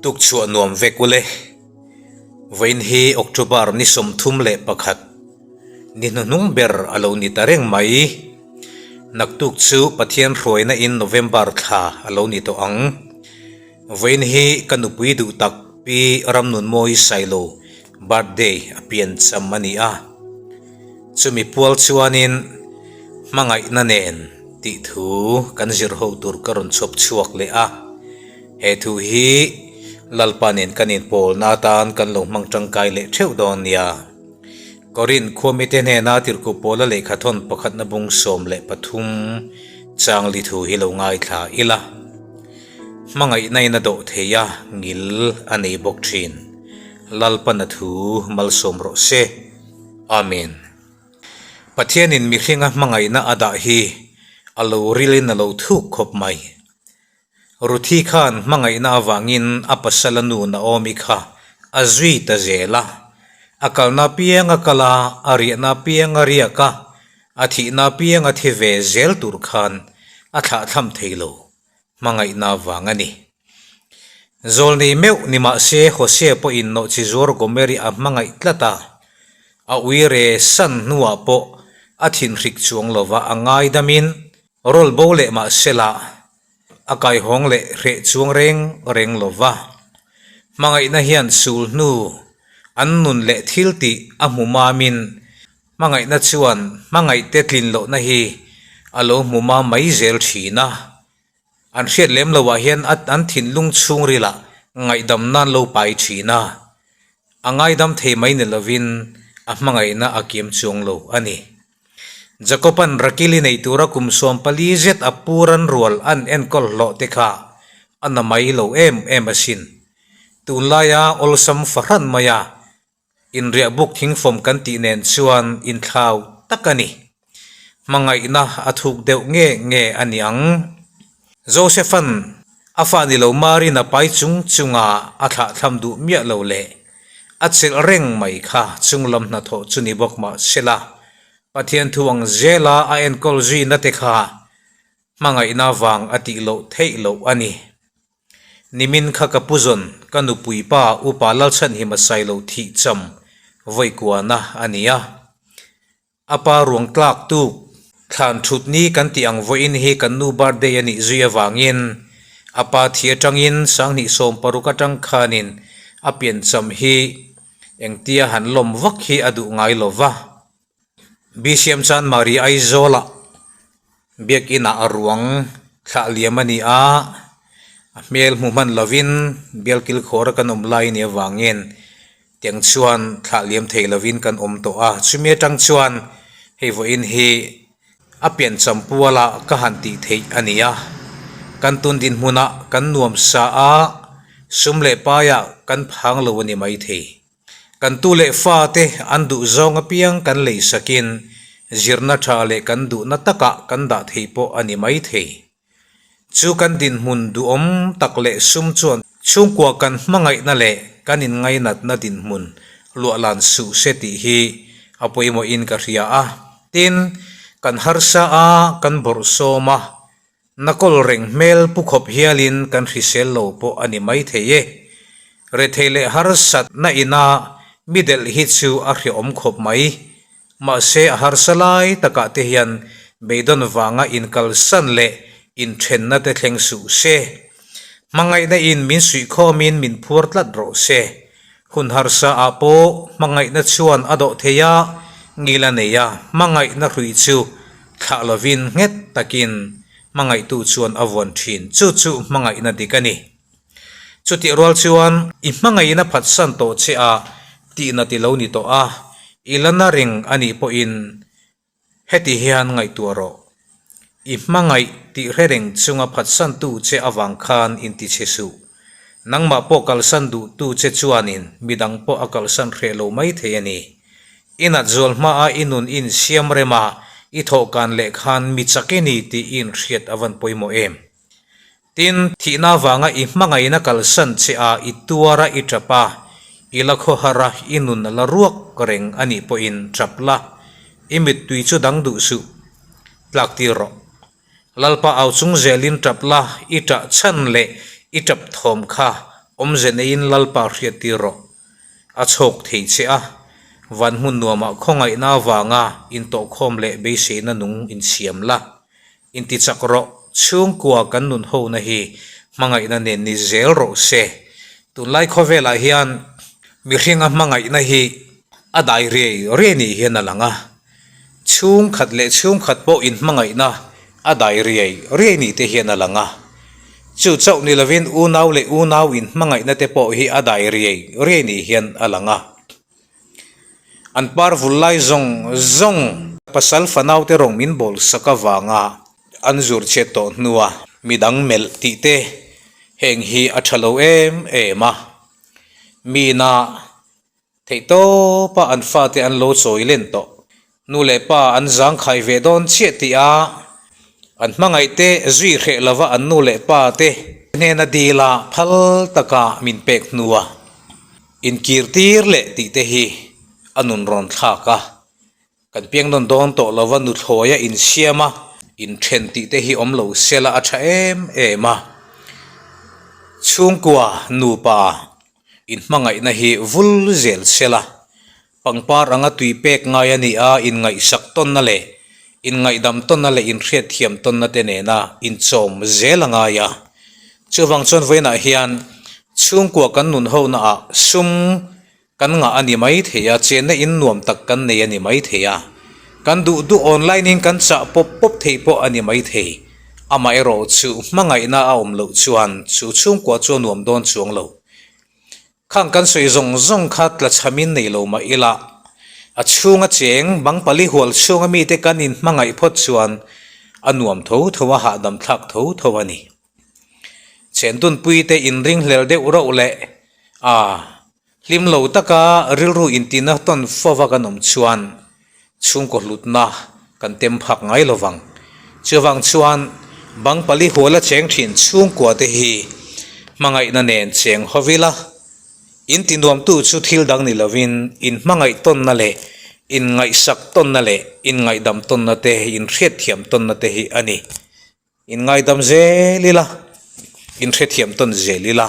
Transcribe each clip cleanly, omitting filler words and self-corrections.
Tukchhuah nuam vek ule. Vawiin hi October ni 31, ni hnuhnung ber a lo ni ta reng mai. Naktuk chu Pathian hruaina in November thla a lo ni tawh ang. Vawiin hi ka nupui duh tak Pi Ramnunmawi Sailo birthday a pian cham a ni a. Chumi pual chuanin hmangaihna nen tih thu kan zir ho tur ka rawn chhawp chhuak leh a. He thu hi Lalpa nen kan inpawlna atan kan lo hmang tangkai leh theuh dawn nia. Korinth khuamite hnena tirhkoh Paula lehkhathawn pakhatna bung 13 changli thu hi lo ngaithla ila. Hmangaihna in a dawh thei a, ngil a nei bawk thin. Lalpana thu malsawm rawh se. Amen. Pathianin mihringa hmangaihna a dah hi a lo rilin a lo thuk khawp mai. Ruthi khan hmangaihna avangin a pasala nu Naomi kha a zui ta zel a. A kalna apiang a kal a, a riahna apiang a riak a, a thihna apiang a thi ve zel tur khan a thlahthlam thei lo, hmangaihna avang a ni. Zawlnei meuh ni mah se Hosea pawhin nawhchi zuar Gomeri a hmangaih tlat a, a uire san hnuah pawh a thinhrik chuang lova a ngaidamin Rawl bo leh mah sela a kaihawng leh hreh chuang reng reng lo va. Hmangaihna hian sul hnu an nun leh thil tih a hmu mamin hmangaihna chuan hmangaihte tlin lohna hi a lo hmu mam mai zel thin a. An hriat lem loah hian an thinlung chhungrilah ngaihdam nan lo pai thin a. A ngaidam thei mai ni lovin a hmangaihna a kiam chuang lo a ni. Jakoban Rakili nei tura kum 14 zet a puran rual an enkawl hlawh te kha a na mai lo em em asin. Tunlaia awlsam fahran maia inriah buk thingfawm kan tih nen chuan inthlau tak a ni. Hmangaihna a thuk deuh nge nge a ni ang. Josephan a fa ni lo Marin a pai chung chunga a thlahthlam duh miah lo leh a chelh reng mai kha chunglam hnathawh chu ni bawk mah sela, Pathian thu ang zela a enkawl zuina te kha hmangaihna vang a tih loh theih loh a ni. Nimin kha ka pu zawn ka nupui pa Upa Lalchhanhima Sailo thih cham vawi kuana a ni a. A pa ruang tlak tuk thlan thut ni kan tih ang vawiin hi kan nu birthday a nih zui avangin a pa thi atangin 2016 atang khanin a piancham hi engtia han lawm vak hi a duh ngai lo va. BCM Chanmari Aizawlah biakinah a ruang thlah liam a ni a, a hmel hmu hman lovin bialkil khawra kan awm lai a nih avangin Tiang chuan thlah liam thei lovin kan awm tawh a, chumi atang chuan hei vawiin hi a piancham puala ka han tih theih a ni a. Kan tun dinhmunah kan nuam sa a, sum leh paiah kan phang lo a ni maithei. Kan tu leh fa te an duh zawng apiang kan lei sakin zirna tha leh kan duhna takah kan dah thei pawh a ni maithei. Chu kan dinhmun duhawm tak leh sum chuan chhungkua kan hmangaihna leh kan inngainatna dinhmun luahlan suh se tih hi a pawimawhin ka hria a. Tin, kan harsa a, kan bawrhsawm a, nakawl reng hmel pu khawp hialin kan hrisel lo pawh a ni maithei e. Rethei leh harsatna ina mi delh hi chu a hreawm khawp mai. Mahse a harsa lai takah te hian beidawn vanga inkalsan leh inthenna te thleng suh se. Hmangaihna in min suihkhawmin min phuar tlat rawh se. Hun harsa ah pawh hmangaihna chuan a dawh thei a, ngil a nei a, hmangaihna hrui chu thlah lovin nghet takin hmangaihtu chuan a vuan thin. Chu chu hmangaihna dik a ni. Chutih rual chuan i hmangaihna phatsan tawh che a tihna ti lo ni tawh a, i la na reng a nih pawhin heti hian ngaihtuah rawh. I hmangaih tih hre reng chunga phatsantu che avang khan inti chhe suh. Nangmah pawh kalsan duhtu che chuanin midang pawh a kalsan hreh lo mai thei a ni. I nat zual hmaa i nun i insiam rema i thawhkan leh khan mi chak i ni tih i inhriat a van pawimawh em? Tin, thihna avanga i hmangaihna kalsan che a, i tuar a, i tap a, i la khawhar a, i nun a la ruak reng a nih pawhin tap la, i mittui chu dang duh suh, tlak tir rawh. Lalpa au chung zelin tap la, i tah chhan leh i tap thawm kha Awmze neiin Lalpa hriattir rawh. A chhawk thei che a, van hmun nuamah khawngaihna avanga intawhkhawm leh beiseina nung insiam la. Intichak rawh, chhungkua kan nun hona hi hmangaihna nen ni zel rawh se. Tunlai khawvelah hian mihringa hmangaihna hi a dai riai riai nih hian a lang a, chhungkhat leh chhungkhat pawh inhmangaihna a dai riai riai nih te hian a lang a. Chu chauh ni lovin unau leh unau inhmangaihna te pawh hi a dai riai riai nih hian a lang a. An par vul lai zawng zawng pasal fanaute rawng min bawl sak avanga an zur chhiat tawh hnua midang melh tih te heng hi a tha lo em em a. Mina theihtawpa an fate an lo chawi len tawh. Nu leh pa an zangkhai ve dawn chiah tih a an hmangaihte zui hreh lova an nu leh pa te hnena dila phal taka min pek hnua inkir tir leh tih te hi a nun rawn thlak a. Kan piang nawn dawn tawh lova nuthlawi a insiam a, inthen tih te hi awm lo sela a tha em em a. Chhungkua nupa inhmangaihna hi vul zel sela Pangpar anga tui pek ngai a ni a, inngaihsak tawnna leh inngaihdam tawnna leh inhriatthiam tawnna te nena inchawm zel a ngai a. Chuvang chuan vawiinah hian chhungkua kan nun honaah sum kan ngah a ni mai thei a, chenna in nuam tak kan nei a ni mai thei a, kan duh duh online in kan chah pawp pawp thei pawh a ni mai thei. Amaherawhchu hmangaihna a awm loh chuan chu chhungkua chu a nuam dawn chuang lo. Khang kan sawi zawng zawng kha tlachhamin nei lo mah ila, a chhunga cheng bang pali hual chhunga mite kan inhmangaih phawt chuan a nuam tho tho a, hahdam thlak tho tho a ni. Chendunpuite inringhlel deuh rauh leh a hlim lo taka rilru intina tawn fova kan awm chuan Chhungkaw hlutna kan tem phak ngai lo vang. Chuvang chuan bang pali huala cheng thin chhungkua te hi hmangaihna nen cheng ho ila, in tinuamtu chu thil dang ni lovin in hmangaih tawnna leh in ngaihsak tawnna leh in ngaihdam tawnna te, in hriatthiam tawnna te hi a ni. In ngaidam zel ila, in hrethiam tawn zel ila,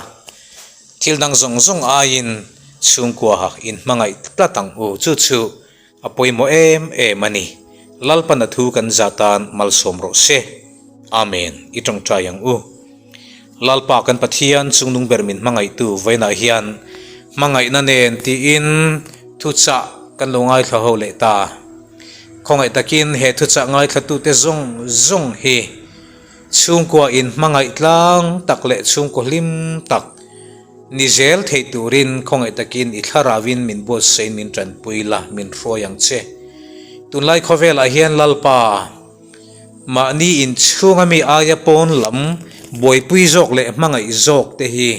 thil dang zawng zawng aiin chhungkua in hmangaih tlat ang u. Chu chu a pawimawh em em a ni. Lalpana thu kan za tan malsawm rawh se. Amen. I tawngtai ang u. Lalpa kan Pathian chungnung ber min hmangaihtu vawiinah hian hmangaihna nen tiin thuchah kan lo ngaithla ho leh ta. Khawngaih takin he thuchah ngaithlatute zawng zawng hi chhungkua in hmangaih tlang tak leh chhungkaw hlim tak ni zel thei turin khawngaih takin i thlarauin min buatsain min tanpui la, min hruai ang che. Tunlai khawvelah hian Lalpa mahni inchhunga mi aia pawn lam buaipui zawk leh hmangaih zawk te hi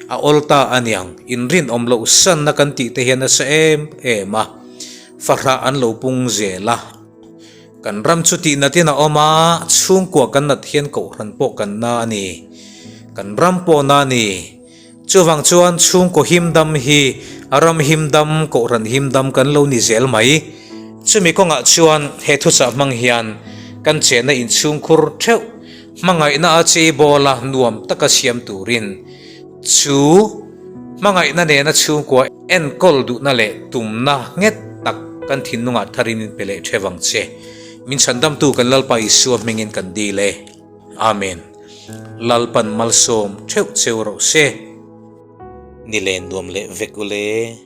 a awl ta aniang, inrinawm loh sanna kan tih te hian nasa em em a. Fahrah an lo pung zel a. Kan ram chu tih natin a awm a, chhungkua kan nat hian kohhran pawh kan na a ni. Kan ram pawh na a ni. Chuvang chuan chhungkaw himdam hi a ram himdam, kohhran himdam kan lo ni zel mai. Chumi kawngah chuan he thuchah hmang hian kan chenna inchhungkhur theuh hmangaihna a cheibawl a nuam taka siam turin chu Hmangaihna nena chhungkua enkawl duhna leh tumna nghet tak kan thinlungah tharin in pe leh theuh ang che. Min chhandamtu kan Lalpa Isua hmingin kan dil e. Amen. Lalpan malsawm theuh cheu rawh se. Ni len nuam leh vek ule.